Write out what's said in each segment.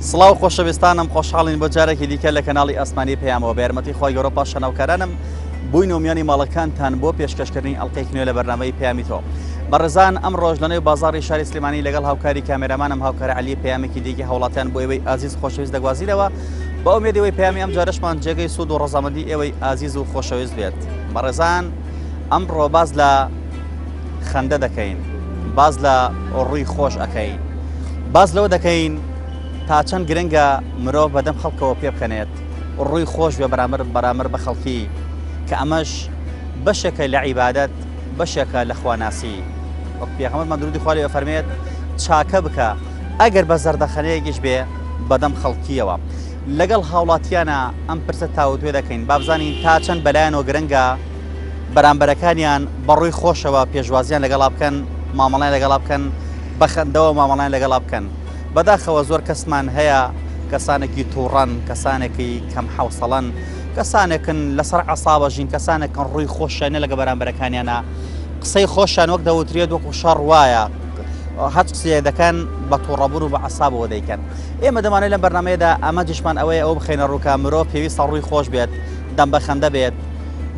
سڵاو خۆشەویستانم، خۆشحاڵین بۆ جارێکی دیکە لە کەناڵی ئاسمانی پەیامەوە بە یارمەتی خوای گەورە پاشاناوکارانم بووین و میانی ماڵەکانتان بۆ پێشکەشکردنی ئەڵلقەیەکی نوێ لە بەرنامەی پەیامی تۆ. بەڕێزان ئەمڕۆژ لەنێو بازاڕی شاری سلێمانی لەگەڵ هاوکاری کامێرامانم هاوکار عەلی پەیامێکی دیکە هاوڵاتیان بۆ ئێوەی ئازیز خۆشەویست دەگوازینەوە بە ئومێدی ئەوەی پەیامی ئەم جارەشمان جێگەی سوود و ڕەزامەندی ئێوەی ئازیز و خۆشەویست بێت. بەڕێزان ئەمڕۆ باس لە خەندە دەکەین، باس لە ڕووی خۆش ئەکەین، باس لەوە دەکەین تا چەند گرنگە مرۆڤ بەدەم خەڵکەوە پێبکەنێت، ڕووی خۆش بێ بەرامبەر بەرامبەر بە خەڵکی، کە ئەمەش بەشێکە لە عیبادەت، بەشێکە لە خواناسی. وەک پێغەمبەرمان درودی خوا لێ ئەفەرمێت چاکە بکە ئەگەر بە زەردەخەنەیەکیش بێ بەدەم خەڵکیەوە. لەگەڵ هاوڵاتیانە ئەم پرسە تاوتوێ دەکەین بابزانین تا چەند بەلایەنەوە گرنگە بەرامبەرەکانیان بەڕووی خۆشەوە پێشوازیان لەگەڵا بکەن، مامەڵیان لەگەڵا بکەن، بە خەندەوە مامەڵیان لەگەڵا بکەن. بەداخەوە زۆر کەسمان هەیە کەسانێکی تووڕەن، کەسانێکی کەم حەوسەڵەن، کەسانێکن لەسەر عەسابە ژین، کەسانێکن ڕووی خۆشیان نیە لەگە بەرامبەرەکانیانە، قسەی خۆشیان وەک دەوترێت وەکو شەڕ وایە، هەچ قسەیەک دەکەن بە تووڕەبوون و بە عەسابەوە دەیکەن. ئێمە دەمانەوێت لەم بەرنامەیەدا ئامانجیشمان ئەوەیە ئەوە بخەینە ڕوو کە مرۆڤ پێویستە ڕووی خۆش بێت، دەم بە خەندە بێت،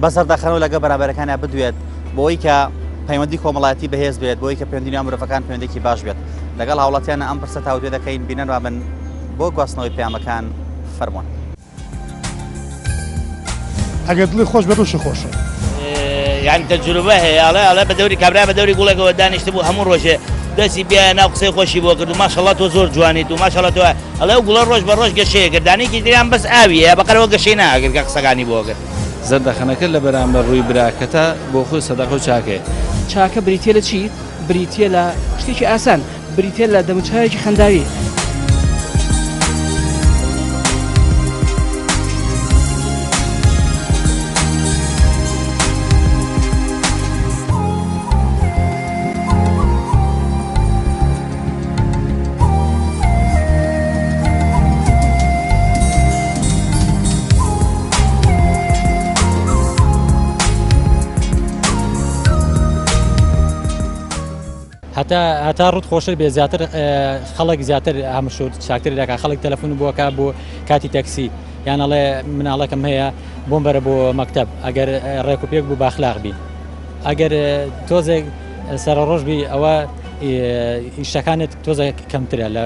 بە زەردەخەنەوە لەگەڵ بەرامبەرەکانیا بدوێت بۆی کە پەیوەندی کۆمەڵایەتی بەهێز بێت، بۆی کە پەیوەندی نێوان مرۆڤەکان پەیوەندێکی باش بێت. لەگەڵ هاوڵاتیانە ئەم پرسە تاوتوێ دەکەین، بینەرمان بن بۆ گواستنەوەی پەیامەکان فەرموون. ئەگەر دڵی خۆش بێت ڕووشی خۆشە. یانی تەجروبە هەیە ئەڵێ ئەڵێ بە دەوری کابرا بە دەوری گوڵێکەوە دانیشتبوو هەموو ڕۆژێ دەستی پێ ناو قسەی خۆشی بۆ کرد و ماشەڵا تۆ زۆر جوانیت و ماشەڵا تۆ ئەڵێ ئەو گوڵە ڕۆژ بە ڕۆژ گەشەیە کرد دانەیەکی تریان بەس ئاوی هەیە بەقەرەوە گەشەی ناکرد کە قسەکانی بۆ کرد. زەردەخەنەکە لە بەرامبەر ڕووی براکەتە بۆ خۆی سەدەقە و چاکەیە. چاکە بریتیە لە چی؟ بریتیە لە شتێکی ئاسان، بریتیە لە دەموچاوێکی خەنداوی. هەتا هەتا ڕوت خۆشتر بێ زیاتر خەڵک زیاتر هەمشور چاکتر دەکات خەڵک تەلەفۆن بۆکە بۆ کاتی تەکسی یان ئەڵێ مناڵەکەم هەیە بۆم بەرە بۆ مەکتب ئەگەر ڕێک و پێک بوو باخلاق بی ئەگەر تۆزێک سەرڕۆژ بی ئەوە ئیشەکانت تۆزێک کەمترە لە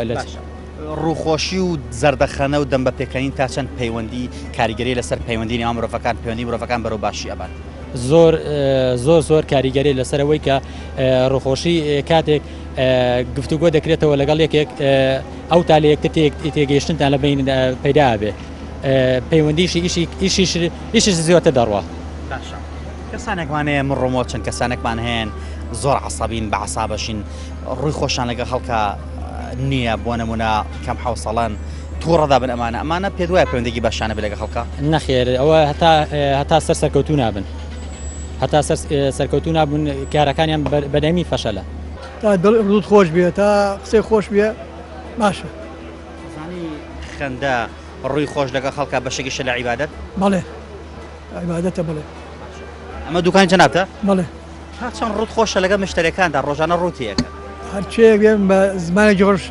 ڕووخۆشی و زەردەخەنە و دەم بە پێکەنین تا چەند پەیوەندی کاریگەری لەسەر پەیوەندی نێوان مرۆڤەکان پەیوەندی مرۆڤەکان بەرەو باشی ئەبات؟ زۆر زۆر زۆر کاریگەری لەسەر ئەوەی کە ڕووخۆشی کاتێک گفتوگۆ دەکرێتەوە لەگەڵ یەکێک ئەو تا لە یەکتر تێگەیشتنتان لە بین پەیدا بێ پەیوەندیشی ئیشی ئیشیش ئیشیش زیاتر دەڕوا. باشە کەسانێکمان هەیە مڕۆمۆ چەند کەسانێکمان هەیەن زۆر عەسەبین بە عەسابەشین ڕووی خۆشان لەگەڵ خەڵکە نییە بۆ نمونە کەم حوسەڵەن تووڕە دابن ئەمانە ئەمانە پێت وایە پەیوەندێکی باشانە بێ لەگەڵ خەڵکە؟ نەخێر ئەوە هەتا هەتا سەر سەرکەوتوو نابن هەتا سەر سەرکەوتوو نابن کارەکانیان بەدەمی فەشەلە. تا دڵ ڕووت خۆش بێ تا قسەی خۆش بێ باشە. زانی خەندە ڕووی خۆش لەگەڵ خەڵکە بەشێکیشە لە عیبادەت؟ بەڵێ عیبادەتە بەڵێ. ئەمە دوکانی جەنابتە؟ بەڵێ. تا چەند ڕووت خۆشە لەگەڵ مشتەریەکاندا ڕۆژانە ڕووتی ئەکەن؟ هەرچیەک بێم بە زمانێکی خۆش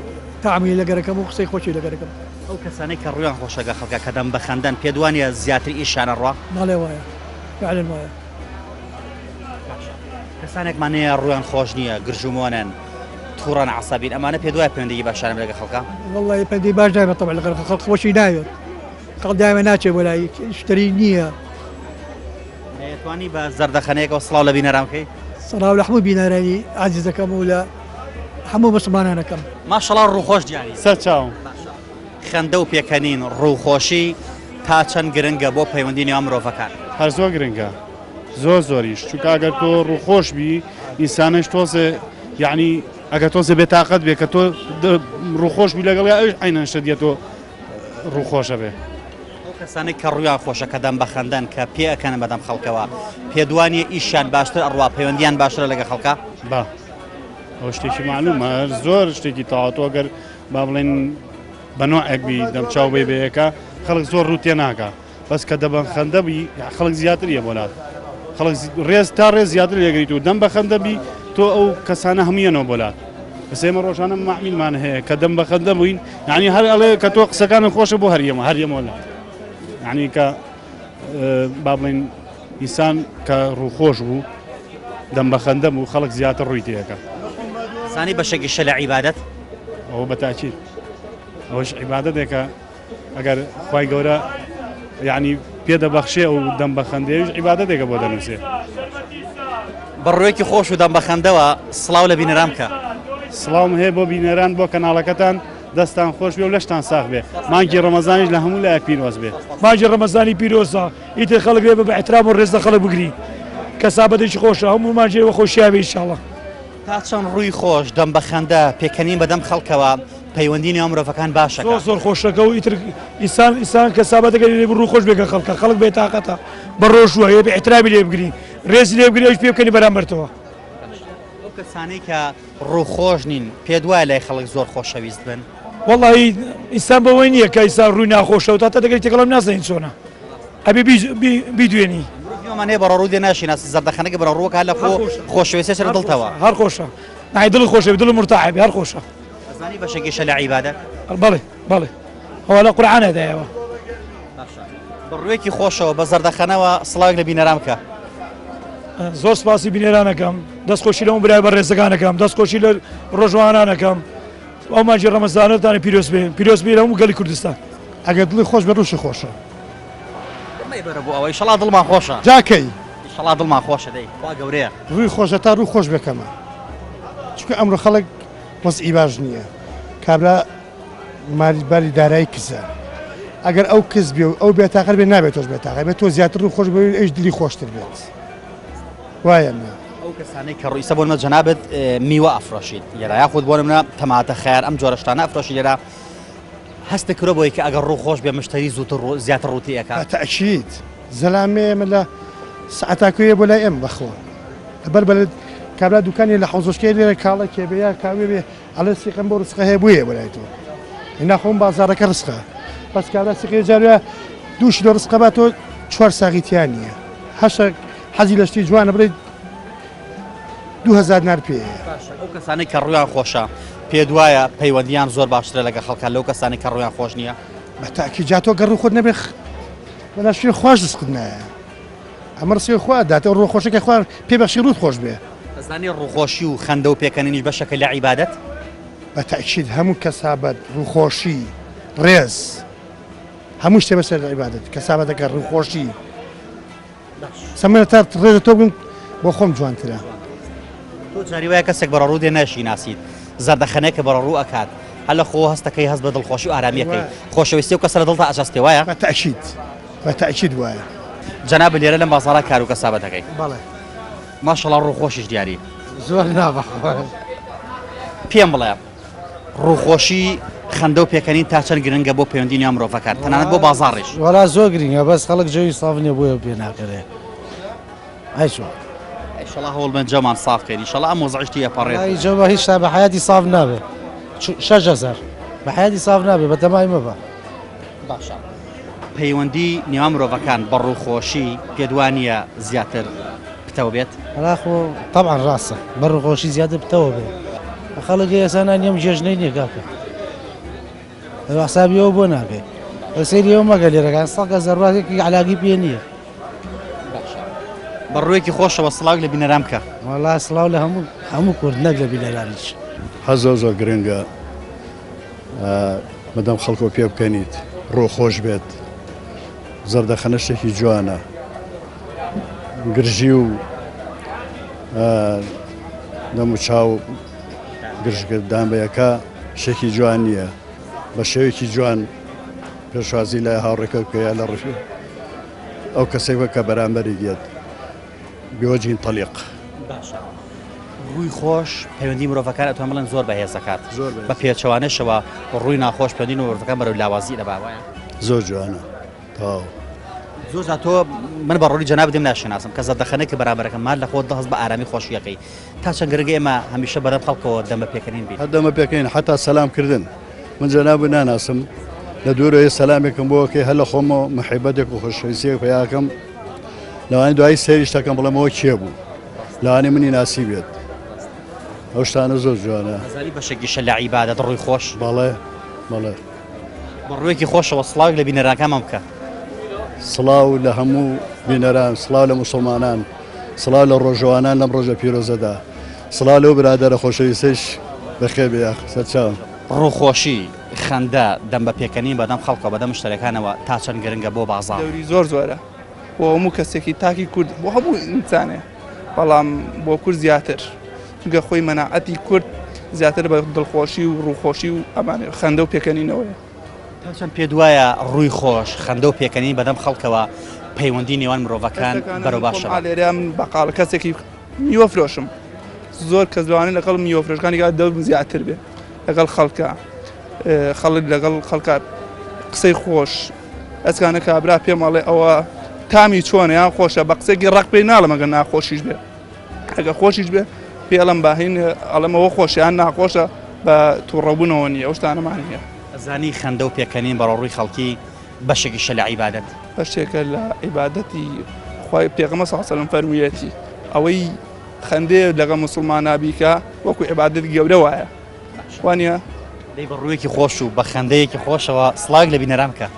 تەعامولی لەگەرەکەم و قسەی خۆشی لەگەرەکەم. ئەو کەسانەی کە ڕوویان خۆشە لەگەڵ خەڵکا کە دەم بە خەندەن پێت وانیە زیاتر ئیشیان ئەڕوا؟ بەڵێ وایە فعلا وایە. باشە کەسانێکمان هەیە ڕوویان خۆش نییە گرژ و مۆنن توڕەن عەسەبین ئەمانە پێت وایە پەیوەندیی باشیان هەبێ لەگەڵ خەڵکا؟ وەڵڵاهی پەیوەندی باش نابێت تەبعەن لەگەڵ خەڵک خۆشی ناوێت خەڵک دایمە ناچێت بۆ لای شتەری نییە. دەتوانی بە زەردەخەنەیەکەوە سڵاو لە بینەران بکەی؟ سڵاو لە هەموو بینەرانی ئازیزەکەم و لە هەموو موسڵمانانەکەم. ماشەڵا ڕووخۆش دیاری. سەر چاوم. باشە خەندە و پێکەنین، ڕووخۆشی تا چەند گرنگە بۆ پەیوەندی نێوان مرۆڤەکان؟ هەر زۆر گرنگە زۆر زۆریش چونکە ئەگەر تۆ ڕووخۆش بی ئینسانەش تۆزێ یعنی ئەگەر تۆزێ بێتاقەت بێ کە تۆ ڕووخۆش بی لەگەڵ ئەوش عینەن شت دێت تۆ ڕووخۆشە بێ. ئەو کەسانەی کە ڕوویان خۆشە کە دەم بەخەندەن کە پێ ئەکەنن بەدەم خەڵکەوە پێت وانیە ئیشیان باشتر ئەڕوا پەیوەندیان باشترە لەگە خەڵکا؟ با ئەو شتێکی معلومە هەر زۆر شتێکی تەواو تۆ گەر با بڵێن بە نۆعێک بی دەم چاو بێ بەیەکە خەڵک زۆر ڕوو تێ ناکا بەس کە دەبەن خەندە بی خەڵک زیاتر یە بۆلات خەڵک ڕێز تا ڕێز زیاتر لێگریت و دەم بە خەندە بی تۆ ئەو کەسانە هەموویەنەوە بۆلات. بەس ئێمە ڕۆژانە مەعمیلمان هەیە کە دەم بە خەندە بووین یعنی هەر ئەڵێ کە تۆ قسەکانت خۆشە بۆ هەر یەمە هەر یەمەوە لات یعنی کە با بڵێین ئینسان کە ڕووخۆش بوو دەم بە خەندە بوو خەڵک زیاتر ڕووی تێەکە. زانی بەشێکیشە لە عیبادەت؟ ئەوە بە تاکید ئەوەش عیبادەتێکە ئەگەر خوای گەورە یعنی پێ دەبەخشێ و دەم بە خەندەیش عیبادەتێکە بۆ دەنووسێ. بە ڕوویەکی خۆش و دەم بە خەندەوە سڵاو لە بینەران بکە. سڵاوم هەیە بۆ بینەران بۆ کەناڵەکەتان دەستان خۆش بێ و لەشتان ساغ بێ مانگی ڕەمەزانیش لە هەموو لایەک پیرۆز بێ. مانگی ڕەمەزانی پیرۆزە ئیتر خەڵک بێ بە ئیحترام و ڕێز لە خەڵک بگری کەسابەتێکی خۆشە هەموومان جێ وەخۆشیا بێ ئیشاڵا. تا چەند ڕووی خۆش، دەم بە خەندە، پێکەنین بە دەم خەڵکەوە، پەیوەندی نێوان مرۆڤەکان باشەکا. زۆر زۆر خۆشەکە و ئیتر ئینسان ئینسان کەسابەتەکە لێ ڕوو خۆش بێ گە خەڵکە خەڵک بێ تاقەتە بە ڕۆژووە ئێ بێ ئیحترامی لێ بگری ڕێزی لێ بگری ئەویش پێ بکەنی بەرامبەرتەوە. ئەو کەسانەی کە ڕووخۆش نین پێت وایە لای خەڵک زۆر خۆشەویست بن؟ وەڵاهی ئینسان بەوەی نییە کە ئینسان ڕووی ناخۆشە و تا تا دەگەری تێکەڵم نازانین چۆنە ئەبێ بیدوێنی. مرۆڤی ئەمان هەیە بەڕەڕوو دێ ناشیناسی زەردەخەنەکە بەڕەڕووەکە هەر لە خۆ خۆشەویستیە چرە دڵتەوە. هەر خۆشە نای دڵت خۆشە بێ دڵت مورتاح بێ هەر خۆشە. ئەزانی بەشێکیشە لە عیبادەت؟ بەڵێ بەڵێ ئەوە لە قورئانە دایەوە. باشە بە ڕوویەکی خۆشەوە بە زەردەخەنەوە سڵاوێک لە بینەران بکە. زۆر سپاسی بینەران ئەکەم دەست خۆشی لەم برای بەڕێزەکان ئەکەم دەست خۆشی لە ڕۆژوانان ئەکەم ئەو مانگی ڕەمەزانەتان پیرۆز بێ پیرۆز بێ لە هەموو گەلی کوردستان. ئەگەر دڵی خۆش بێ ڕووشی خۆشە. مەیبەرە بۆ ئەوە ئیشەڵا دڵمان خۆشە. جا کەی؟ ئیشەڵا دڵمان خۆشە دەی خوا گەورەیە. ڕووی خۆشە تا ڕوو خۆش بێ کەمە چونکە ئەمڕۆ خەڵک وەزعی باش نییە کابرا ماری باری دارایی کزە ئەگەر ئەو کز بێ و ئەو بێتاقەت بێ نابێت تۆش بێتاقەت بێت تۆ زیاتر ڕوو خۆش بێ ئەویش دلی خۆشتر بێت وایە نا. ئەو کەسانەی کە ڕوویسە بۆ نمە جەنابت میوە ئەفرۆشیت لێرە یاخود بۆ نمونە تەماتە خەیار ئەم جۆرە شتانە ئەفرۆشی لێرە هەستە کرۆ بۆی کە ئەگەر ڕوو خۆش بێ مشتری زووتر ڕوو زیاتر ڕووتی ئەکات. بە تەئکید زەلامێ ئێمە لە سەعاتاکوێیە بۆ لای ئێمە بەخوا لەبەر بەلد کابرا دوکانی لە حەوزۆچکەی لێرە کاڵەکێ بێ یا کاوێ بێ ئەڵێ سیقەم بۆ ڕسقە هەیە بۆیە بۆ لای تۆ هینا خۆم بازاڕەکە ڕسقە بەس کابرا سیقەی جارە دوو شلۆ ڕسقە با تۆ چوار ساغی تیا نییە هەشە حەزی لە شتی جوانە بڵێ 2000 دینار پێ باشە ئەو کەسانەی کە ڕویان خۆشە پێت وایە پەیوەندیان زۆر باشترە لەگە خەڵکان لەو کەسانی کە ڕویان خۆش نییە؟ بە تاکی جا تۆ گەڕ خۆت نەبێ بەلا شوێ خواش ڕسقت نایە ئەمە ڕسقی خوا داتێ ڕوو خۆشەکە خوا پێ بەخشی ڕووت خۆش بێ. ئەزانی ڕووخۆشی و خەندە و پێکەنینیش بەشەکە لە عیبادەت؟ بە تەئکید هەموو کەسابەت، ڕووخۆشی، ڕێز هەموو شتێ بەسەر عیبادەت کەسابەتەکە ڕووخۆشی سەمەرە تا ڕێزە تۆ بگرم بۆ خۆم جوانترە. تۆ جاری وایە کەسێک بەڕەڕوو دێ ناشیناسیت زەردەخەنەیەکە بەڕەڕوو ئەکات هەر لە خۆوە هەستەکەی هەست بە دڵخۆشی و ئارامیەکەی خۆشەویستی ئەو کەسە لە دڵتا ئەچەسپێ وایە؟ بە تەئکید بە تەئکید وایە. جەنابت لێرە لەم بازاڕە کار و کەسابەت دەکەی؟ بەڵێ. ماشەڵا ڕووخۆشیش دیاری. زۆر نا بەخوا. پێم بڵێ ڕووخۆشی خەندە و پێکەنین تا چەند گرنگە بۆ پەیوەندی نێوان مرۆڤەکان تەنانەت بۆ بازاڕیش؟ وەڵا زۆر گرنگە بەس خەڵک جەوی ساف نییە بۆیە پێ ناکەنێ. ئەی چۆن؟ ئیشەڵا هەوڵ بەن جەومان ساف کەین ئیشەڵا ئەم وەزعیش تێپەڕێت. وەڵایی جەوە هیچ بە حەیاتی ساف نابێ 6000 بە حەیاتی ساف نابێ بە تەمای مەبە. باشە پەیوەندی نێوان مرۆڤەکان بە ڕووخۆشی پێت وا نییە زیاتر پتەو بێت؟ وەڵا خۆ تەبعەن ڕاستە بە ڕووخۆشی زیاتر پتەوە بێ خەڵک ئێستا نانی ئەم جێژنەی نییە کاکە. حسابی ئەوە بۆ ناکەی سەیری ئەو مەگە لێرەکان سەگە زەڕاتێکی علاگی پێ نییە. باشە بە ڕوویەکی خۆشەوە سڵاو لە بینەران بکە. وەڵا سڵاو لە هەموو هەموو کورد نەک لە بینەرانیش. هەر زۆر زۆر گرنگە مەدەم خەڵکۆ پێ بکەنیت ڕوو خۆش بێت زەردەخەنە شتێکی جوانە گرژی و دەموچاو گرژگردان بە یەکە شتێکی جوان نییە بە شێوەیەکی جوان پێشوازی لە هاوڕێکە بکە یا لە ڕفی ئەو کەسێک بکە کە بەرامبەری دێت بوجه طلیق. باشە ڕووی خۆش پەیوەندی مرۆڤەکان ئەتوان بڵێن زۆر بەهێز دەکات زۆر بەهێز. بە پێچەوانەشەوە ڕووی ناخۆش پەیوەندی مرۆڤەکان بەرەو لاوازی دەبا وایە؟ زۆر جوانە تەواو. زۆر جار تۆ من بە ڕۆڵی جەنابت دێم ناشناسم کە زەردەخەنەی کە بەرامبەرەکەم مار لە خۆت هەست بە ئارامی خۆشیەکەی تا چەند گرنگە ئێمە هەمیشە بەدەم خەڵکەوە دەم بە پێکەنین بین. هەر دەم بە پێکەنین حەتا سەلام کردن من جەنابت ناناسم لە دوورەوە سەلامێکم بۆ ئەکەی هەر لە خۆمەوە محیبەتێک و خۆشەویستیەک پەیاکەم لەوانەیە دوایی سەیریش دەکەم بڵێم ئەوە کێ بوو لەوانەیە منی ناسیبێت. ئەو شتانە زۆر جوانە. ئەزانی بەشێکیشە لە عیبادەت ڕووی خۆش. بەڵێ بەڵێ. بە ڕوویەکی خۆشەوە سڵاوێک لە بینەرانکانمان بکە. سڵاو لە هەموو بینەران، سڵاو لە موسڵمانان، سڵاو لە ڕۆژەوانان لەم ڕۆژە پیرۆزەدا، سڵاو لەو برادەرە خۆشەویستەیش بەخێر بێ یاخ سەرچاوم. ڕووخۆشی، خەندە، دەم بە پێکەنین بەدەم خەڵکەوە، بەدەم مشتەریەکانەوە تا چەند گرنگە بۆ بازاڕ؟ دەوری زۆر زۆرە بۆ هەموو کەسێکی تاکی کورد بۆ هەموو ئینسانێ بەڵام بۆ کورد زیاتر چونکە خۆی مەناعەتی کورد زیاتر بە دڵخۆشی و ڕووخۆشی و ئەمانە خەندە و پێکەنینەوەیە. تا چەند پێت وایە ڕووی خۆش، خەندە و پێکەنین بەدەم خەڵکەوە پەیوەندی نێوان مرۆڤەکان بەرەو باشە بات؟ لێرە من بەقاڵ کەسێکی میوە فرۆشم زۆر کەس لەوانەیە لەگەڵ میوە فرۆشەکانی کات دەورم زیاتر بێ لەگەڵ خەڵکە خەڵک لەگەڵ خەڵکە قسەی خۆش ئەسکانە کابرا پێم ئەڵێ ئەوە تامی چۆنە یان خۆشە بە قسێکی ڕق پێی ناڵم ئەگەر ناخۆشیش بێ ئەگە خۆشیش بێ پێ ئەڵم باهین ئەڵێمەوە خۆشیان ناخۆشە بە تووڕەبوونەوە نییە ئەو شتانەمان نییە. ئەزانی خەندە و پێکەنین بەڕەوڕووی خەڵکی بەشێکیشە لە عیبادەت. بەشێکە لە عیبادەتی خوای پێغەمبەر صلی اللە علیه و سلم فەرموویەتی ئەوەی خەندەیە لەگەڵ موسڵمانا بیکا وەکو عیبادەتی گەورە وایە وانە؟ دەی بە ڕوویەکی خۆش و بە خەندەیەکی خۆشەوە سڵاوێک لە بینەران بکە.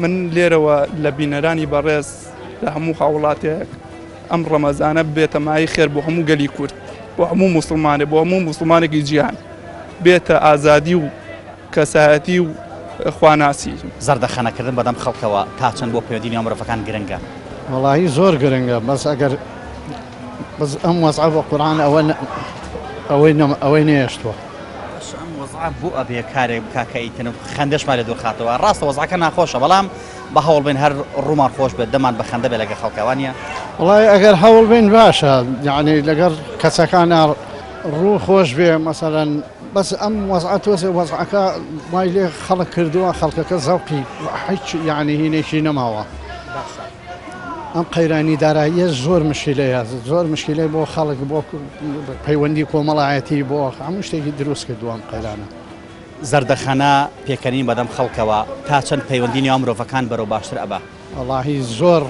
من لێرەوە لە بینەرانی بەڕێز لە هەموو هاوڵاتێک ئەم ڕەمەزانە ببێتە مایەی خێر بۆ هەموو گەلی کورد بۆ هەموو موسڵمانێ بۆ هەموو موسڵمانێکی جیهان بێتە ئازادی و کەسایەتی و خواناسی. زەردەخەنەکردن بەدەم خەڵکەوە تا چەند بۆ پەیوەندی نێوان مرۆڤەکان گرنگە؟ وەڵاهی زۆر گرنگە بەس ئەگەر بەس ئەم وەزعە بە قورعان ئەوە ئەوەی ئەوەی نەیەشتووە. باشە ئەم وەزعە بۆ ئەبێ کارێک بکا کە ئیتر خەندەشمان لێ دوورخاتەوە؟ ڕاستە وەزعەکە ناخۆشە بەڵام با هەوڵ بەین هەر ڕوومان خۆش بێت دەمان بە خەندە بێت لەگەڵ خەڵکا وانیە؟ وەڵاهی ئەگەر هەوڵ بەین باشە یەعنی لەگەڵ کەسەکانا ڕوو خۆش بێ مەسەلەن بەس ئەم وەزعە تۆزێ وەزعەکە وای لێ خەڵک کردووە خەڵکەکە زەوقی هیچ یعنی هینێکی نەماوە ئەم قەیرانی داراییە زۆر مشکلەیە زۆر مشکلەی بۆ خەڵک بۆ پەیوەندی کۆمەڵایەتی بۆ هەموو شتێکی دروست کردووە ئەم قەیرانە. زەردەخەنە، پێکەنین بەدەم خەڵکەوە تا چەند پەیوەندی نێوان مرۆڤەکان بەرەو باشتر ئەبا؟ وەڵاهی زۆر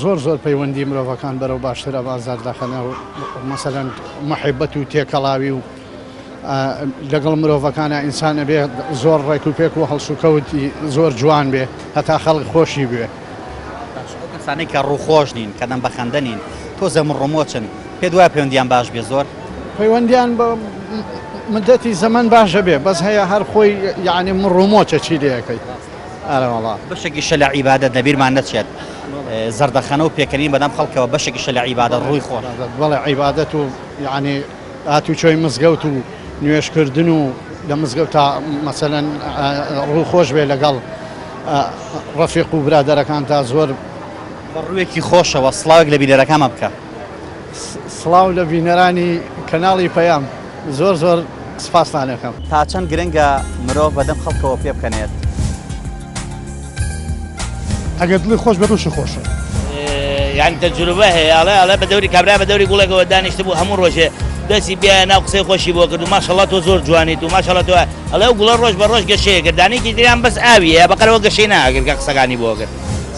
زۆر زۆر پەیوەندی مرۆڤەکان بەرەو باشتر ئەبا زەردەخەنە و مەسەلەن محیبەت و تێکەڵاوی و لەگەڵ مرۆڤەکانە ئینسان ئەبێ زۆر ڕێک و پێک و هەڵسوکەوتی زۆر جوان بێ هەتا خەڵک خۆشی بوێ. باشە ئەو کەسانەی کە ڕووخۆش نین، کە دەم بە خەندە نین، تۆزێ مڕومۆچن، پێت وایە پەیوەندیان باش بێ زۆر؟ پەیوەندیان بە مدەتی زەمەن باش ئەبێ بەس هەیە هەر خۆی یەعنی مڕومۆچە چی لێ ئەکەی. ئەرەوەڵا. بەشێکیشە لە عیبادەت لەبیرمان نەچێت زەردەخەنە و پێکەنین بەدەم خەڵکەوە بەشێکیشە لە عیبادەت ڕووی خۆش. بەڵێ عیبادەت و یەعنی هاتوچۆی مزگەوت و نوێژکردن و لە مزگەوتا مەسەلەن ڕوو خۆش بێ لەگەڵ ڕەفیق و برادەرەکانتا زۆر. بە ڕووێکی خۆشەوە سڵاوێک لە بینەرەکانمان بکە. سڵاو لە بینەرانی کەناڵی پەیام زۆر زۆر سپاستان ئەکەم. تا چەند گرنگە مرۆڤ بەدەم خەڵکەوە پێبکەنێت؟ ئەگەر دڵی خۆش بێت ڕووشی خۆشە. یانی تەجروبە هەیە ئەڵێ ئەڵێ بە دەوری کابرا بە دەوری گوڵێکەوە دانیشتبوو هەموو ڕۆژێ دەستی بیا ناو قسەی خۆشی بۆ کرد و ماشەڵا تۆ زۆر جوانیت و ماشەڵا تۆ ئەڵێ ئەو گوڵە ڕۆژ بە ڕۆژ گەشەیە کرد دانەیەکی تریان بەس ئاوی هەیە بەقەرەوە گەشەی ناکرد کە قسەکانی بۆ کرد.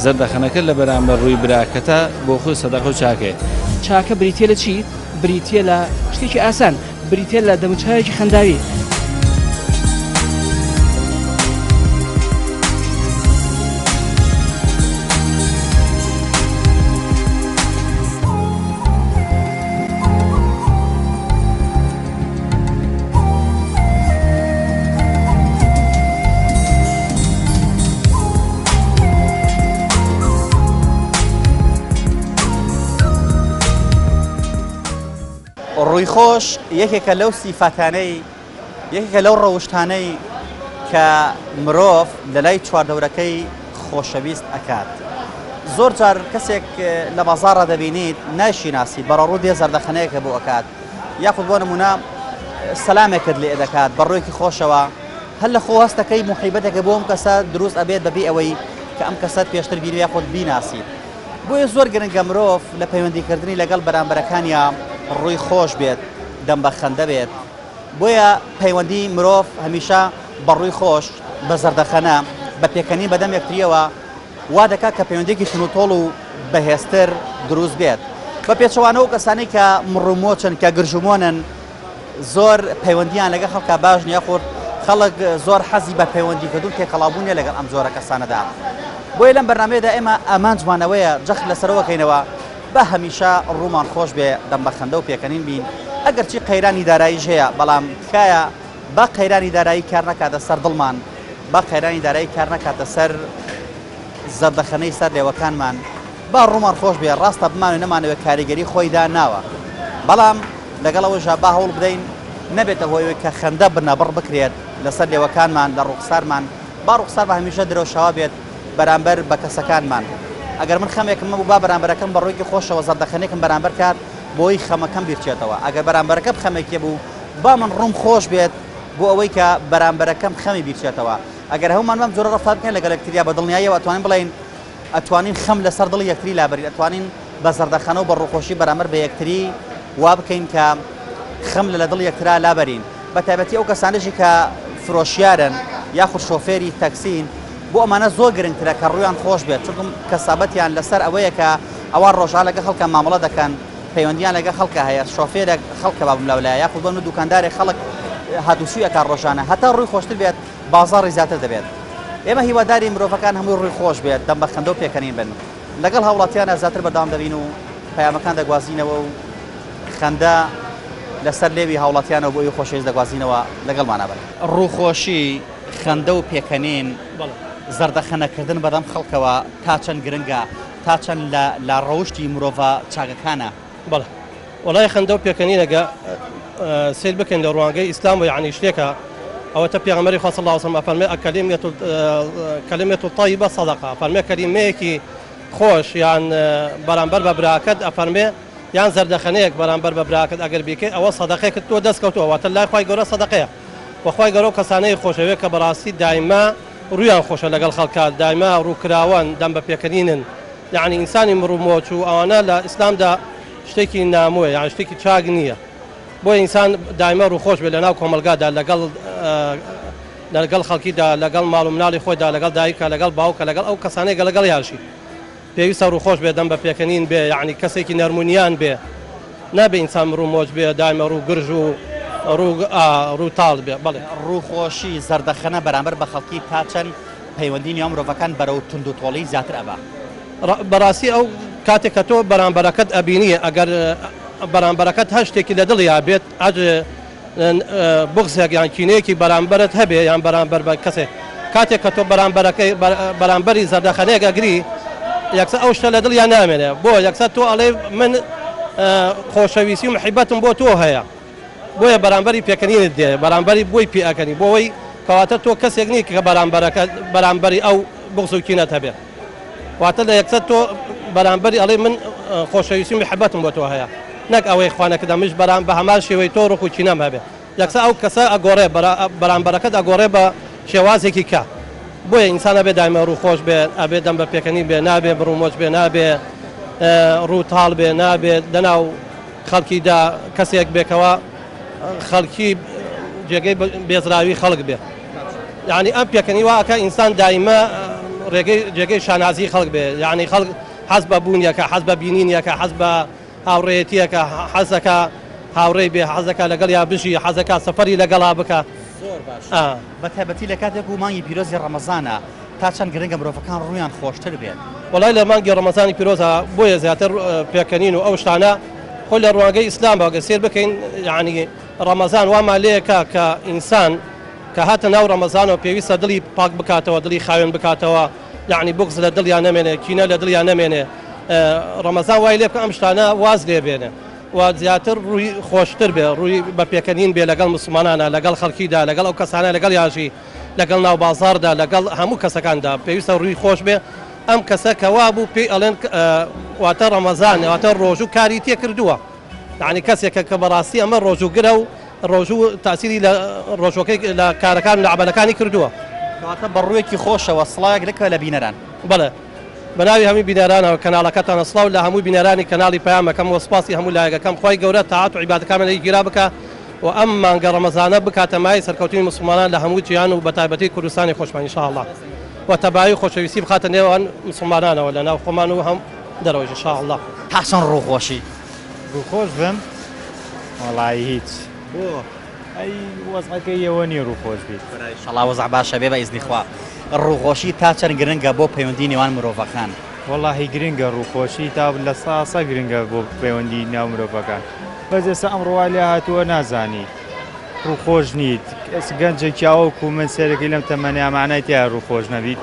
زەردەخەنەکە لە بەرامبەر ڕووی براکەتە بۆ خۆی سەدەقە و چاکەیە. چاکە بریتیە لە چی؟ بریتیە لە شتێکی ئاسان، بریتیە لە دەموچاوێکی خەنداوی. ڕووی خۆش یەکێکە لەو سیفاتانەی یەکێکە لەو ڕەوشتانەی کە مرۆڤ لە لای چواردەورەکەی خۆشەویست ئەکات. زۆر جار کەسێک لە بازاڕا دەبینیت نایشیناسیت بەڕەڕوو دێ زەردەخەنەیەکە بۆ ئەکات یاخود بۆ نمونە سەلامێکت لێ دەکات بە ڕوویەکی خۆشەوە هەر لە خۆ هەستەکەی موحیبەتێکە بۆ ئەم کەسە دروست ئەبێت بەبێ ئەوەی کە ئەم کەسەت پێشتر بینی یاخود بیناسیت بۆیە زۆر گرنگە مرۆڤ لە پەیوەندیکردنی لەگەڵ بەرامبەرەکانیا ڕووی خۆش بێت دەم بە خەندە بێت بۆیە پەیوەندی مرۆڤ هەمیشە بە ڕووی خۆش بە زەردەخەنە بە پێکەنین بەدەم یەکتریەوە وا دەکات کە پەیوەندیەکی توندوتۆڵ و بەهێزتر دروست بێت. بە پێچەوانەوە ئەو کەسانەی کە مڕومۆچن، کە گرژومۆنن، زۆر پەیوەندیان لەگەڵ خەڵکا باش نیە یاخود خەڵک زۆر حەزی بە پەیوەندیکردن و تێکەڵاوبوون نیە لەگەڵ ئەم جۆرە کەسانەدا. بۆیە لەم بەرنامەیەدا ئێمە ئامانجمان ئەوەیە جەخت لەسەرەوە کەینەوە با هەمیشە ڕوومان خۆش بێ، دەم بە خەندە و پێکەنین بین، ئەگەرچی قەیرانی داراییش هەیە، بەڵام تکایە با قەیرانی دارایی کار نەکاتە سەر دڵمان، با قەیرانی دارایی کار نەکاتە سەر زەردەخەنەی سەر لێوەکانمان، با ڕوومان خۆش بێ، ڕاستە بمانەوێ نەمانەوێ کاریگەری خۆی داناوە، بەڵام لەگەڵ ئەوەشدا با هەوڵ بدەین نەبێتە هۆی ئەوەی کە خەندە بنەبڕ بکرێت لەسەر لێوەکانمان، لە ڕووخسارمان، با ڕوخسارمان هەمیشە درەوشاوە بێت بەرامبەر بە کەسەکانمان. ئەگەر من خەمێکم هەبوو با بەرامبەرەکەم بە ڕوویەکی خۆشەوە زەردەخەنێکم بەرامبەر کات بۆی خەمەکەم بیرچێتەوە. ئەگەر بەرامبەرەکەم خەمێکی هەبوو با من ڕووم خۆش بێت بۆ ئەوەی کە بەرامبەرەکەم خەمی بیرچێتەوە. ئەگەر هەموومان بەم جۆرە ڕەفتار بکەین لەگەڵ یەکتریا بە دڵنیاییەوە ئەتوانین بڵێین ئەتوانین خەم لەسەر دڵی یەکتری لابەرین، ئەتوانین بە زەردەخەنە و بە ڕووخۆشی بەرامبەر بە یەکتری وا بکەین کە خەم لە لە دڵی یەکترا لابەرین. بە تایبەتی ئەو کەسانەشی کە فرۆشیارن یاخود شۆفێری تەکسین بۆ ئەمانە زۆر گرنگترە کە ڕوویان خۆش بێت چونکم کەسابەتیان لەسەر ئەوەیە کە ئەوان ڕۆژانە لەگەڵ خەڵکە مامەڵە دەکەن پەیوەندیان لەگەڵ خەڵکە هەیە شۆفێرێک خەڵکە بابم لەولایە یاخود بۆ دوکاندارێک خەڵک هاتوچوی ئەکات ڕۆژانە هەتا ڕووی خۆشتر بێت بازاڕی زیاتر دەبێت ئێمە هیواداری مرۆڤەکان هەمووی ڕووی خۆش بێت دەم بە خەندە و پێکەنین بن لەگەڵ هاوڵاتیانە زیاتر بەردەوام دەبین و پەیامەکان دەگوازینەوە و خەندە لەسەر لێوی هاوڵاتیانەوە بۆ ئێوەی خۆشەویست دەگوازینەوە لەگەڵمانا بن. ڕووخۆشی، خەندە و پێکەنین، زەردەخەنەکردن بەدەم خەڵکەوە تا چەند گرنگە، تا چەند لە لە ڕەوشتی مرۆڤە چاکەکانە؟ بەڵێ وەڵای خەندە و پێکەنین ئەگە سەیر بکەین لە ڕوانگەی ئیسلام و یەعنی شتێکە ئەوەتە پێغەمبەری خوا صلی اللە علیه وسلم ئەفەرمێ الکلمە کلمە الطیبە صدقە ئەفەرمێ کەلیمەیەکی خۆش یان بەرامبەر بە براکەت ئەفەرمێ یان زەردەخەنەیەک بەرامبەر بە براکەت ئەگەر بیکەی ئەوە سەدەقەیەکت تۆ دەست کەوتووە واتە لای خوای گەورە سەدەقەیە وە خوای گەورە ئەو کەسانەی خۆشەوێ کە بەڕاستی دایمە ڕوویان خۆشە لەگەڵ خەڵکا دایمە ڕووکراوەن دەم بە پێکەنینن یەعنی ئینسانی مڕومۆچ و ئەوانە لە ئیسلامدا شتێکی نامۆیە یان شتێکی چاک نییە بۆیە ئینسان دایمە ڕووخۆش بێت لەناو کۆمەڵگادا لەگەڵ لەگەڵ خەڵکیدا لەگەڵ ماڵ و مناڵی خۆیدا لەگەڵ دایکە لەگەڵ باوکە لەگەڵ ئەو کەسانەی کە لەگەڵیانشی پێویستە ڕووخۆش بێ دەم بە پێکەنین بێ یەعنی کەسێکی نەرمونیان بێ نابێ ئینسان ڕوو مۆچ بێ دایمە ڕوو گرژ و ڕوو ڕوو تاڵ بێ بەڵێ. ڕووخۆشی، زەردەخەنە بەرامبەر بە خەڵکی تا چەند پەیوەندی نێوان مرۆڤەکان بەرەو توندوتۆڵی زیاتر ئەبا؟ بەڕاستی ئەو کاتێک کە تۆ بەرامبەرەکەت ئەبینی ئەگەر بەرامبەرەکەت هەر شتێکی لە دڵیا بێت ئەج بوغزێک یان کینەیەکی بەرامبەرت هەبێ یان بەرامبەر بە کەسێک کاتێک کە تۆ بەرامبەرەکەی بەرامبەری زەردەخەنەیەک ئەگری یەکسەر ئەو شتە لە دڵیان نامێنێ بۆ یەکسەر تۆ ئەڵێ من خۆشەویستی و محیبەتم بۆ تۆ هەیە بۆیە بەرامبەری پێکەنینت دێ بەرامبەری بۆی پێ ئەکەنی بۆ ئەوەی کەواتە تۆ کەسێک نی کە بەرامبەرەکە بەرامبەری ئەو بغز و کینەت هەبێ واتە لە یەکسەر تۆ بەرامبەری ئەڵێ من خۆشەویستی و محبەتم بۆ تۆ هەیە نەک ئەوەی خوا نەکردە منیش بەرام بە هەمان شێوەی تۆ ڕق و کینەم هەبێ یەکسەر ئەو کەسە ئەگۆڕێ بەرامبەرەکەت ئەگۆڕێ بە شێوازێکی کە بۆیە ئینسان ئەبێ دایمە ڕوو خۆش بێ ئەبێ دەم بە پێکەنین بێ نابێ بڕومۆچ بێ نابێ ڕوو تاڵ بێ نابێ لەناو خەڵکیدا کەسێک بێکەوە خەڵکی جێگەی بێزراوی خەڵک بێ یعنی ئەم پێکەنی وا ئەکا ئینسان دایمە ڕێگەی جێگەی شانازی خەڵک بێ یعنی خەڵک حەز بە بوونیەکە حەز بە بینینیەکە حەز بە هاوڕێیەتیەکە حەزەکە هاوڕێی بێ حەزەکە لەگەڵ یا بژی حەزەکە سەفەری لەگەڵا بکە زۆر باش بە تایبەتی لە کاتێک و مانگی پیرۆزی ڕەمەزانە تا چەند گرنگە مرۆڤەکان ڕوویان خۆشتر بێت؟ وەڵای لە مانگی ڕەمەزانی پیرۆزا بۆیە زیاتر پێکەنین و ئەو شتانە خۆ لە ڕوانگەی ئیسلامەوە گەر سێر بکەین یعنی ڕەمەزان وامان لێکا کە ئینسان کە هاتە ناو ڕەمەزانەوە پێویستە دڵی پاک بکاتەوە دڵی خاوێن بکاتەوە یعنی بغز لە دڵیان نەمێنێ کینە لە دڵیان نەمێنێ ڕەمەزان وای لێ بکە ئەم شتانە واز لێ بێنێ و زیاتر ڕووی خۆشتر بێ ڕووی بە پێکەنین بێ لەگەڵ مسلمانانە لەگەڵ خەڵکیدا لەگەڵ ئەو کەسانە لەگەڵ یاژی لەگەڵ ناو بازاڕدا لەگەڵ هەموو کەسەکاندا پێویستە ڕووی خۆش بێ ئەم کەسە کە وابوو پێی ئەڵێن واتە ڕەمەزان واتە ڕۆژوو کاری تێ کردووە یعنی کەسێکە کە بەڕاستی ئەمە ڕۆژووگرە و ڕۆژوو تاسیری لە ڕۆژوەکەی لە کارەکان لە عەمەلەکانی کردووە. کەواتە بە ڕوویەکی خۆشەوە سڵاوێک لەکوێ لە بینەران؟ بەڵێ بەناوی هەمووی بینەرانەوە کەناڵەکەتانە سڵاو لە هەموو بینەرانی کەناڵی پەیام ئەکەم وە سوپاسی هەموو لایەک ئەکەم خوای گەورە تاعەت و عیبادەکانمان لێ گیرا بکا و ئەم مانگە ڕەمەزانە بکاتە مایەی سەرکەوتنی موسڵمانان لە هەموو جیهان و بەتایبەتی کوردستانی خۆشمان ان شاء اللە و تەبایی و خۆشەویستی بخاتە نێوان موسڵمانانەوە لە ناو خۆمان و هەم دەرەوەش ان شاء اللە. تا چەند ڕووخۆشی؟ ڕووخۆش بم؟ وەڵایی هیچ. بۆ؟ ئەی وەزعەکەی ئێوە نییە ڕووخۆش بیت. برا ئیشەڵا وەزع باشە بێ بە ئیزنی خوا. ڕووخۆشی تا چەند گرنگە بۆ پەیوەندی نێوان مرۆڤەکان؟ وەڵاهی گرنگە ڕووخۆشی تا 100% گرنگە بۆ پەیوەندی ناو مرۆڤەکان بەس ئێستا ئەمڕۆ وای لێ هاتووە نازانی ڕووخۆش نیت کەس گەنجێکی ئەوەکو من سەیرەکەی لەم تەمەنەیا مەعنای تیایە ڕووخۆش نەبیت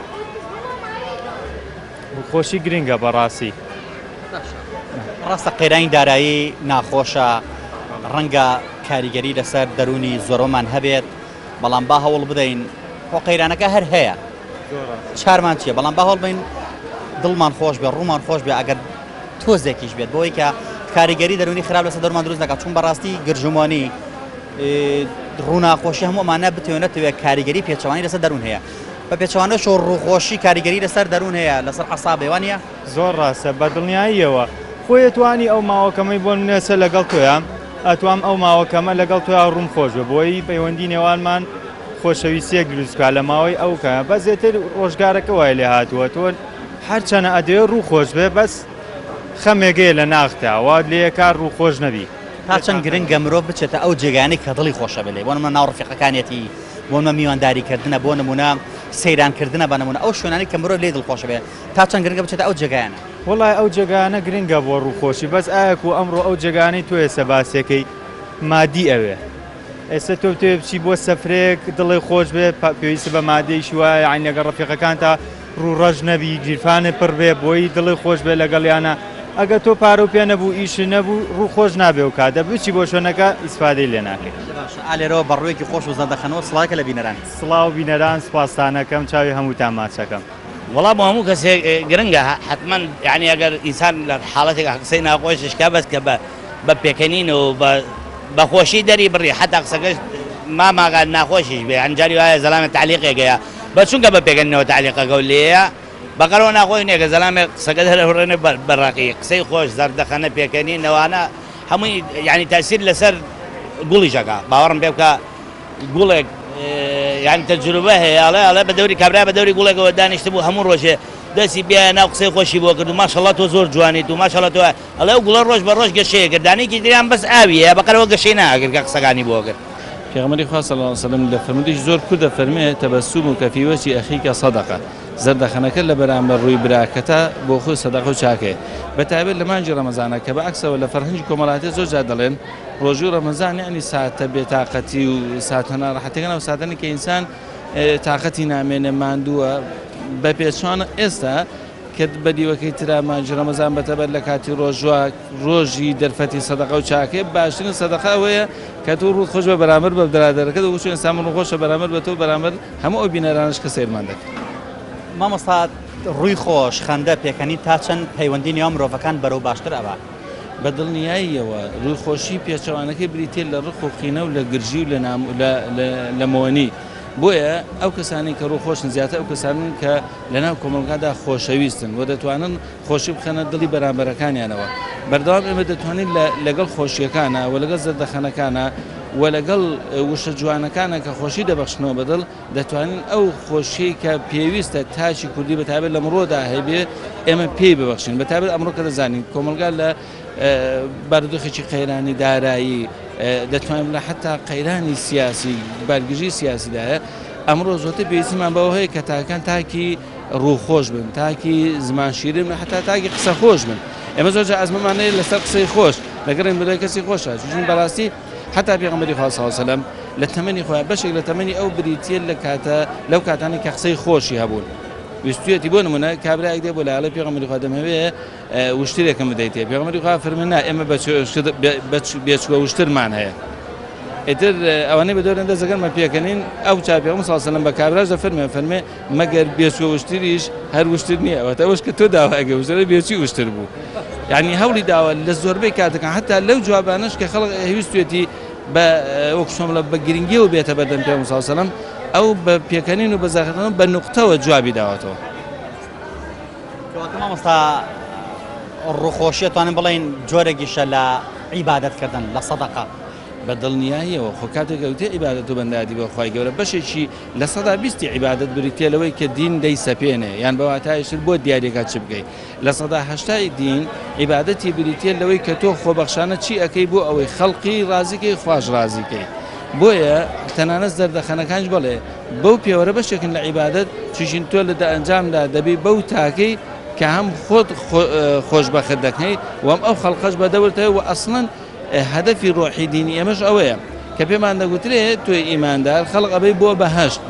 ڕووخۆشی گرنگە بەڕاستی. ڕاستە قەیرانی دارایی ناخۆشە، ڕەنگە کاریگەری لەسەر دەروونی زۆربەمان هەبێت، بەڵام با هەوڵ بدەین، خۆ قەیرانەکە هەر هەیە، چارمان چییە، بەڵام با هەوڵ بەین دڵمان خۆش بێ، ڕوومان خۆش بێ، ئەگەر تۆزێکیش بێت، بۆی کە کاریگەری دەروونی خراپ لەسەر دەروونمان دروست نەکات، چون بەڕاستی گرژومۆنی، ڕووناخۆشی هەموو ئەمانە بتەوێ نەتەوێ کاریگەری پێچەوانەی لەسەر دەروون هەیە. بە پێچەوانەشەوە ڕووخۆشی کاریگەری لەسەر دەروون هەیە، لەسەر عەساب هەیە، وانییە؟ زۆر ڕاستە بە دڵنیاییەوە. خۆی ئەتوانی ئەو ماوە کەمەی بۆ نمونە ئێستا لەگەڵ تۆیام ئەتوام ئەو ماوە کەمە لەگەڵ تۆیا ڕووم خۆش بێ بۆی پەیوەندی نێوانمان خۆشەویستیەک دروست بکا لە ماوەی ئەو کەمە بەس ئێتر ڕۆژگارەکە وای لێ هاتووە تۆ هەرچەنە ئەدەوێ ڕوو خۆش بێ بەس خەمێک هەیە لە ناختا وات لێ ئەکا ڕوو خۆش نەبی. تا چەند گرنگە مرۆڤ بچێتە ئەو جێگایانەی کە دڵی خۆشە بێ لێی بۆ نمونە ناو ڕفیقەکانیەتی بۆ نمونە میوانداری کردنە بۆ نمونە سەیران کردنە بە نمونە ئەو شوێنانەی کە مرۆڤ لێی دڵخۆشە بێ تا چەند گرنگە بچێتە ئەو جێگایانە؟ وەڵای ئەو جێگایانە گرنگە بۆ ڕووخۆشی بەس ئایا کو ئەمڕۆ ئەو جێگانەی تۆ ئێستا باسیەکەی مادی ئەوێ ئێستا تۆ بتەوێ بچی بۆ سەفرەیەک دڵێ خۆش بێ پێویستە بە مادەیشی وایە یانی لەگەڵ ڕەفیقەکانتا ڕوو ڕەش نەبی گیرفانت پڕ بێ بۆی دڵێ خۆش بێ لەگەڵیانە ئەگەر تۆ پارە و پێ نەبوو ئیشت نەبوو ڕوو خۆش نابێ و کاتە بچی بۆ شوێنەکە ئیسفادەی لێ ناکەی. باشە ئا لێرەوە بە ڕوویەکی خۆش و زەردەخەنەوە سڵاوێکە لە بینەران. سڵاو بینەران سوپاستانەکەم چاوی هەمووتان ماچەکەم. وەڵا بۆ هەموو کەسێک گرنگە حەتمەن یانی ئەگەر ئینسان لە حاڵەتێک قسەی ناخۆشیش کا بەس کە بە بە پێکەنین و بە بە خۆشی دەری بڕی حەتا قسەکەش ماماگا ناخۆشیش بێ یانی جاری وایە زەلامێ تەعلیقێک هەیە بە چونکە بە پێکەنینەوە تەعلیقەکە و لێیە بەقەرەوە ناخۆش نییە کە زەلامێک قسەکە دەرەبڕێنێ بە ڕەقی قسەی خۆش زەردەخەنە پێکەنین ئەوانە هەمووی یانی تەئسیر لەسەر گوڵیش ئەکا باوەڕم پێ بکە گوڵێک یان تەجروبە هەیە ئەڵێ ئەڵێ بە دەوری کابرا بە دەوری گوڵێکەوە دانیشتبوو هەموو ڕۆژێ دەستی پێ ناو قسەی خۆشی بۆ کرد و ماشەڵا تۆ زۆر جوانیت و ماشەڵا تۆ ئەڵێ ئەو گوڵە ڕۆژ بە ڕۆژ گەشەیە کرد دانەیەکی تریان بەس ئاوی هەیە بەقەرەوە گەشەی ناکرد کە قسەکانی بۆ کرد. پێغەمبەری خوا صلی اللە علیە وسلم لە فەرموودەیەکی زۆر کورت دەفەرموێ، تبسمک فی وجه اخیک صدقە، زەردەخەنەکەت لە بەرامبەر ڕووی براکەتا بۆ خۆی سەدەقە و چاکەیە. بە تایبەت لە مانگی ڕەمەزانا کە بە عەکسەوە لە فەرهەنگی کۆمەڵایەتی زۆر جار دەڵێن ڕۆژووی ڕەمەزان یەعنی ساتە بێتاقەتی و ساتە ناڕەحەتیەکان ئەو ساتانەی کە ئینسان تاقەتی نامێنێ ماندووە بە پێچەوانە ئێستا کە بە دیوەکەی ترا مانگی ڕەمەزان بەتەبەر لە کاتی ڕۆژوە ڕۆژی دەرفەتی سەدەقە و چاکەیە باشترین سەدەقە ئەوەیە کە تۆ ڕووت خۆش بە بەرامبەر بە برادەرەکەت وەکو چۆن ئێستا من ڕووخۆشە بەرامبەر بە تۆ بەرامبەر هەموو ئەو بینەرانەش کە سەیرمان دەکەن. مامۆستا ڕووی خۆش، خەندە، پێکەنین تا چەند پەیوەندی نێوان مرۆڤەکان بەرەو باشتر ئەبا؟ بە دڵنیاییەوە ڕووخۆشی پێچەوانەکەی بریتییە لە ڕق و قینە و لە گرژی و لە مۆنی. بۆیە ئەو کەسانەی کە ڕووخۆشن زیاتر ئەو کەسانەن کە لەناو کۆمەڵگادا خۆشەویستن و دەتوانن خۆشی بخەنە دڵی بەرامبەرەکانیانەوە. بەردەوام ئێمە دەتوانین لەگەڵ خۆشییەکانا و لەگەڵ زەردەخەنەکانا و لەگەڵ وشە جوانەکانا کە خۆشی دەبەخشنەوە بە دڵ، دەتوانین ئەو خۆشیەی کە پێویستە تاکی کوردی بە تایبەت لەمڕۆدا هەیبێ ئێمە پێی ببەخشین بە تایبەت ئەمڕۆ کە دەزانین کۆمەڵگا لە بارودۆخێکی قەیرانی دارایی دەتوانین بڵێ حتا قەیرانی سیاسی بارگژی سیاسیدایە ئەمڕۆ زۆرتر پێویستیمان بەوە هەیە کە تاکان تاکی ڕووخۆش بن تاکی زمان شیرین بن حتا تاکی قسە خۆش بن ئێمە زۆر جار ئەزمەمان هەیە لەسەر قسەی خۆش دەگەڕێن بەدوای کەسی خۆشە چون بەڕاستی حتا پێغەمبەری خوا صلی اللە علیه وسلم لە تەمەنی خۆیان بەشێک لە تەمەنی ئەو بریتییە لە کاتە لەو کاتانەی کە قسەی خۆشی هەبوون ویستویەتی بۆ نمونە کابرایەک دێ بۆ لای ئەڵێ پێغەمبەری خوا دەمهەوێ وشترێکم بدەیتێ پێغەمبەری خوا فەرمی نا ئێمە بێچوە وشترمان هەیە ئیتر ئەوانەی بە دەورن دەست دەکەن بە پێکەنین ئەو چا پێغەمبەر صلی اللە علیه وسلم بە کابراش دەفەرمێ فەرمێ مەگەر بێچوە وشتریش هەر وشتر نییە واتە ئەوەش کە تۆ داوای وشترە بێچوی وشتر بوو یعنی هەوڵی داوە لە زۆربەی کاتەکان حتا لەو جوابانەش کە خەڵک ویستوێتی بە وەک چۆن بڵێم بە گرنگیەوە بێتە بەردەم پێغەمبەر صلی اللە علیه وسلم ئەو بە پێکەنین و بە زاخردنەوە بە نوقتەوە جوابی داوەتەوە. کەواتە مامۆستا ڕووخۆشی ئەتوانین بڵێین جۆرێکیشە لە عیبادەتکردن لە سەدەقە. بە دڵنیاییەوە، خۆ کاتێک ئەوترێ عیبادەت و بەندایەتی بۆ خوای گەورە بەشێکی 20% ی عیبادەت بریتیە لەوەی کە دین دەیسەپێنێ یان بە واتایەکی تر بۆت دیاریەکات چ بکەی. 80% ی دین عیبادەتی بریتیە لەوەی کە تۆ خۆبەخشانە چی ئەکەی بۆ ئەوەی خەڵقی ڕازی کەی خواش ڕازی کەی. بۆیە تەنانەت زەردەخەنەکانیش بەڵێ بەو پێوەرە بەشێکن لە عیبادەت چونکین تۆ لە ئەنجامدا دەبی بەو تاکەی کە هەم خۆت خۆشبەخت دەکەی و هەم ئەو خەڵقەش بەدەورت هەیە و ئەسڵەن هەدەفی ڕۆحی دینی ئێمەش ئەوەیە کە پێمان دەگوترێ تۆی ئیماندار خەڵق ئەبەی بۆ بەهەشت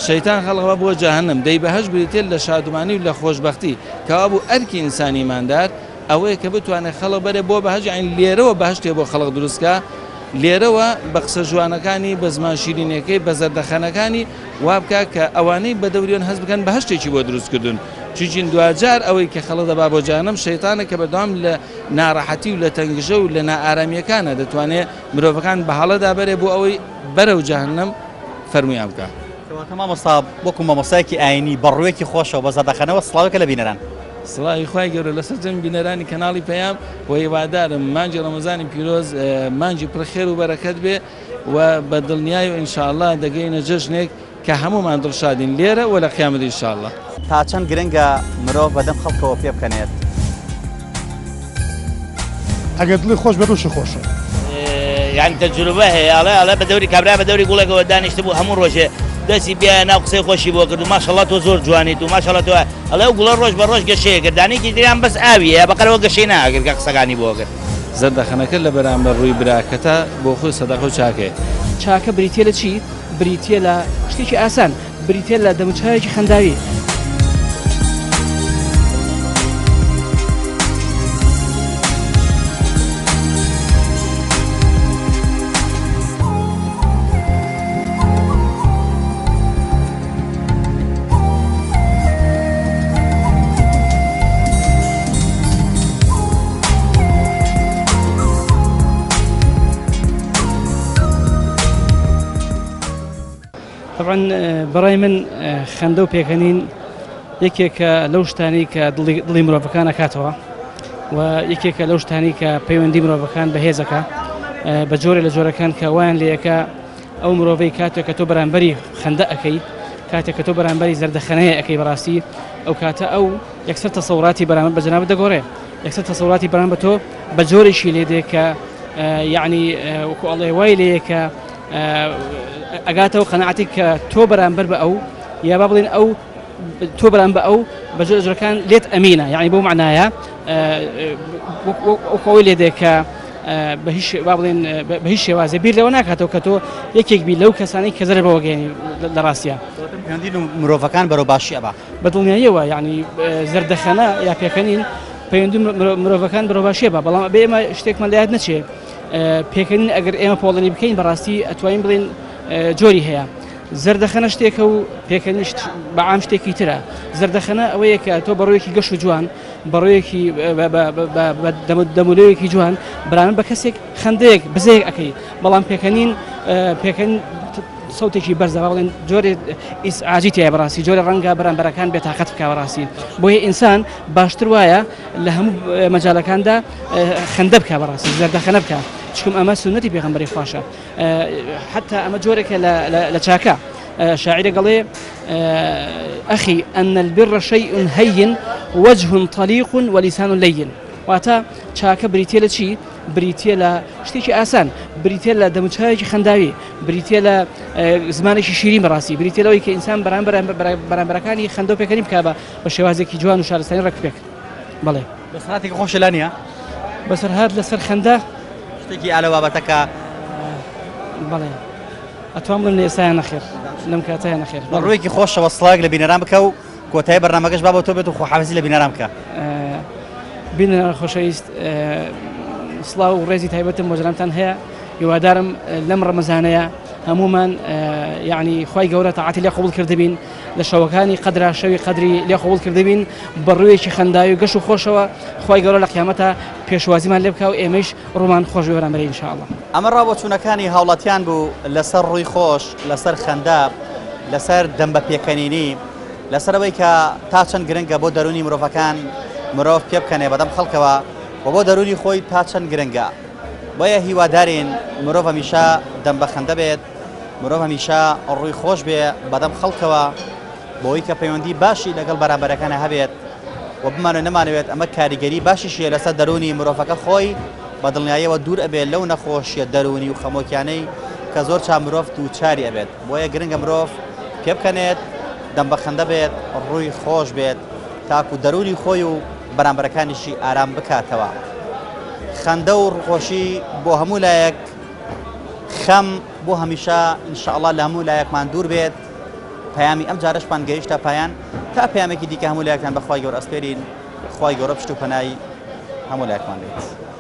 شەیتان خەڵق بە بۆ جەهەنم دەی بەهەشت بریتیە لە شادومانی و لە خۆشبەختی کەوابوو ئەرکی ئینسانی ئیماندار ئەوەیە کە بتوانێت خەڵق بەرێ بۆ بەهەشت یانی لێرەوە بەهەشتێ بۆ خەڵق دروستکا لێرەوە بە قسە جوانەکانی بە زمان شیرینەکەی بە زەردەخەنەکانی وا بکا کە ئەوانەی بەدەوریان هەست بکەن بەهەشتێکی بۆ دروست کردوون چونکین دواجار ئەوەی کە خەڵق دەبا بۆ جەهەنەم شەیتانە کە بەردەوام لە ناڕەحەتی و لە تەنگژە و لە نائارامییەکانە دەتوانێ مرۆڤەکان بە هەڵەدا بەرێ بۆ ئەوەی بەرەو جەهەنەم فەرموویان بکا. کەواتە مامۆستا وەکو مامۆستایەکی ئاینی بە ڕووێکی خۆشەوە بە زەردەخەنەوە سڵاوێکە لە بینەران. سڵاوی خوای گەورە لەسەر جەمی بینەرانی کەناڵی پەیام و هیوادارم مانگی ڕەمەزانی پیرۆز مانگی پڕ خێر و بەرەکەت بێ و بە دڵنیای و ان شاء اللە دەگەینە جەژنێک کە هەموومان دڵشادین لێرە و لە قیامەت ان شاء اللە. تا چەند گرنگە مرۆڤ بەدەم خەڵکەوە پێبکەنێت؟ ئەگەر دڵی خۆش بێ ڕووشی خۆشە. یانی تەجروبە هەیە ئەڵێ ئەڵێ بە دەوری کابرا بە دەوری گوڵێکەوە دانیشتبوو هەموو ڕۆژێ دەستی بیا ناو قسەی خۆشی بۆ کرد و ماشەڵا تۆ زۆر جوانیت و ماشەڵا تۆ ئەڵێ ئەو گوڵە ڕۆژ بە ڕۆژ گەشەیە کرد دانێکی تریان بەس ئاویە بەقەرەوە گەشەی ناکرد کە قسەکانی بۆ کرد. زەردەخەنەکە لە بەرامبەر ڕووی براکەتە بۆ خۆی سەدەقە و چاکەیە. چاکە بریتیە لە چی؟ بریتیە لە شتێکی ئاسان، بریتیە لە دەموچاوێکی خەنداوی. طبعا بەڕای من خەندە و پێکەنین یەکێکە لەو شتانەی کە دڵی مرۆڤەکان ئەکاتەوە و یەکێکە لەو شتانی کە پەیوەندی مرۆڤەکان بەهێزەکە بە جۆرە لە جۆرەکان کە وایان لەکە ئەو مرۆڤەی کاتێک کە تۆ بەرامبەری خەندە ئەەکەی کاتێک کە تۆ بەرامبەری زەردەخەنەیە ئەەکەی بەڕاستی ئەو کاتە ئەو یەکسەر تەسەوراتی بەرامبەر بە جەنابت دەگۆڕێ یەکسەر تەسەوراتی بەرامبەر تۆ بە جۆرێکی لێ دێ کە یعنی وەکو ئەڵێ وای لێ کە ئەگاتەوە قەناعەتی کە تۆ بەرامبەر بە ئەو یا با بڵێن ئەو تۆ بەرام بە ئەو بە جۆرە جۆرەکان لێت ئەمینە یعنی بەو معنایە وەکو ئەوەی لێ دێ کە بە هیچ با بڵێن بە هیچ شێوازێ بیر لەوە ناکاتەوە کە تۆ یەکێک بی لەو کەسانەی کە زەرەر بەوە گەیەنی لە ڕاستیا. پەیوەندی مرۆڤەکان بەرەو باشی ئەبا. بە دڵنیاییەوە یعنی زەردەخەنە یا پێکەنین پەیوەندی مرۆڤەکان بەرەو باشی ئەبا بەڵام ئەبێ ئێمە شتێکمان لە یاد نەچێ پێکەنین ئەگەر ئێمە پۆڵێنی بکەین بەڕاستی ئەتوانین بڵێن جۆری هەیە زەردەخەنە شتێکە و پێکەنین بە عام شتێکی ترە زەردەخەنە ئەوەیە کە تۆ بەڕوویەکی گەش و جوان بەڕوویەکی دەمولەوێکی جوان بەرامبەر بە کەسێک خەندەیەک بزەیەک ئەەکەی بەڵام پێکەنین پێکەن سەوتێکی بەرزە بڵێن جۆرێ ئیسعاجی تایە بەڕاستی جۆرە ڕەنگە بەرامبەرەکان بێتاقەت بکە بەڕاستی بۆیە ئینسان باشتر وایە لە هەموو مەجالەکاندا خەندە بکە بەڕاستی زەردەخەنە بکە چکم ئەمە سونەتی پێغەمبەری خواشە حتا ئەمە جۆرێکە لە چاکە شاعرێک ئەڵێ أخي أن البر شيء هين وجه طليق ولسان لين واتە چاکە بریتە لە چی بریتە لە شتێکی ئاسان بریتە لە دەموچاوێکی خەنداوی بریتە لە زمانێکی شیرین بەڕاستی بریتە لەوەی کە ئینسان بەرامبەر بەرامبەرەکانی خەندە و پێکەنی بکە بە شێوازێکی جوان و شارستانی ڕێک پێک بەڵێ. بەسەرهاتێکی خۆشە لا نییە؟ بەسەرهات لەسەر خەندە؟ شتێکی ئالە بابەتەکە. بەڵێ ئەتوان بڵێم لە ئێستایا نەخێر لەم کاتەیا نەخێر. بە ڕوویەکی خۆشەوە سڵاوێک لە بینەران بکە و کۆتایی بەرنامەکەش با بۆ تۆ بێت و خۆحافیزی لە بینەران بکە. بینەران خۆشەویست سڵاو و ڕێزی تایبەتم بۆ جەنابتان هەیە هیوادارم لەم ڕەمەزانەیە هەمومان یعنی خوای گەورە تاعەتی لێ قبوڵ کردبین لە شەوەکانی قەدرا شەوی قەدری لێ قبوڵ کردبین بە ڕوویەکی خەنداوی و گەش و خۆشەوە خوای گەورە لە قیامەتا پێشوازیمان لێ بکا و ئێمەیش ڕوومان خۆش بێ بەرامبەری ان شاء اللە. ئەمە ڕابۆچوونەکانی هاوڵاتیان بوو لەسەر ڕووی خۆش، لەسەر خەندە، لەسەر دەم بە پێکەنینی، لەسەر ئەوەی کە تا چەند گرنگە بۆ دەروونی مرۆڤەکان مرۆڤ پێبکەنێ بەدەم خەڵکەوە و بۆ دەروونی خۆی تا چەند گرنگە. بۆیە هیوادارین مرۆڤ هەمیشە دەم بە خەندە بێت، مرۆڤ هەمیشە ڕووی خۆش بێ بەدەم خەڵکەوە بۆی کە پەیوەندی باشی لەگەڵ بەرامبەرەکانە هەبێت و بمانەوێت نەمانەوێت ئەمە کاریگەری باشیشیە لەسەر دەروونی مرۆڤەکە خۆی بە دڵنیاییەوە دوور ئەبێت لەو نەخۆشیە دەروونی و خەمۆکیانەی کە زۆر چا مرۆڤ دووچاری ئەبێت بۆیە گرنگە مرۆڤ پێبکەنێت دەم بە خەندە بێت ڕووی خۆش بێت تاکو دەروونی خۆی و بەرامبەرەکانیشی ئارام بکاتەوە. خەندە و ڕووخۆشی بۆ هەموو لایەک، خەم بۆ هەمیشە ان شاء اللە لە هەموو لایەکمان دوور بێت. پەیامی ئەم جارەشمان گەیشتە پایان، تا پەیامێکی دیکە هەموو لایەکتان بە خوای گەورە ئەسپێرین، خوای گەورە پشت و پەنای هەموو لایەکمان بێت.